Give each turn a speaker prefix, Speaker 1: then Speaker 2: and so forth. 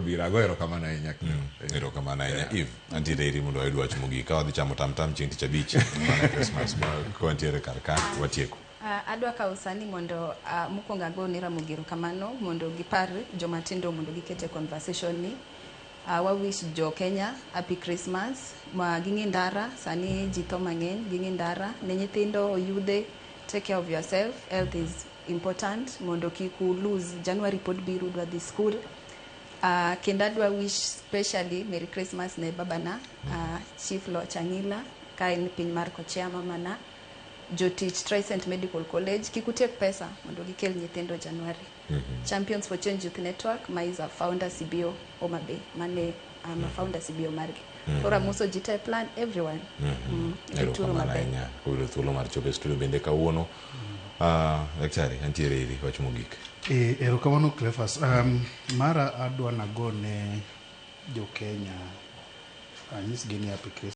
Speaker 1: biro. Ago erokamano ahinya.
Speaker 2: Erokamano ahinya. Eve, antiere iri mondo wayud wach mogik. Ka wadhi chamo tam tam chieng' tich abich, mana Christmas, ma ka wantiere kar ka, watieko.
Speaker 3: Adwa kawo sani mondo mokwongo ago ne Ramogi erokamano mondo gipar joma tindo mondo giket e conversation ni. Wa wish jo Kenya happy Christmas. Ma ging'i ndara, sani ji tho mang'eny, ging'i ndara. Ne nyithindo, yudhe, take care of yourself. Health is important mondo kik u lose. January pod biro, udwa dhi school. Kendo adwa wish specially Merry Christmas ne babana, Chief Loch Ang'ila, ka en piny mar Kochea mamana. Jotich Tricent Medical College, kik utiek pesa mondo gikel nyithindo January. Champions for Change Youth Network, ma is a founder CBO Homa Bay, mane I'm a founder CBO margi. Koro amoso ji te plan everyone. Rituru
Speaker 2: Erokamano
Speaker 3: maber.
Speaker 2: ahinya koyudo thuolo mar chopo e studio bende kawuono. Daktari, antiere iri, wach mogik.
Speaker 4: E, erokamano Cleophas. Mara adwa nago ne jo Kenya anyisgi ni happy Christmas.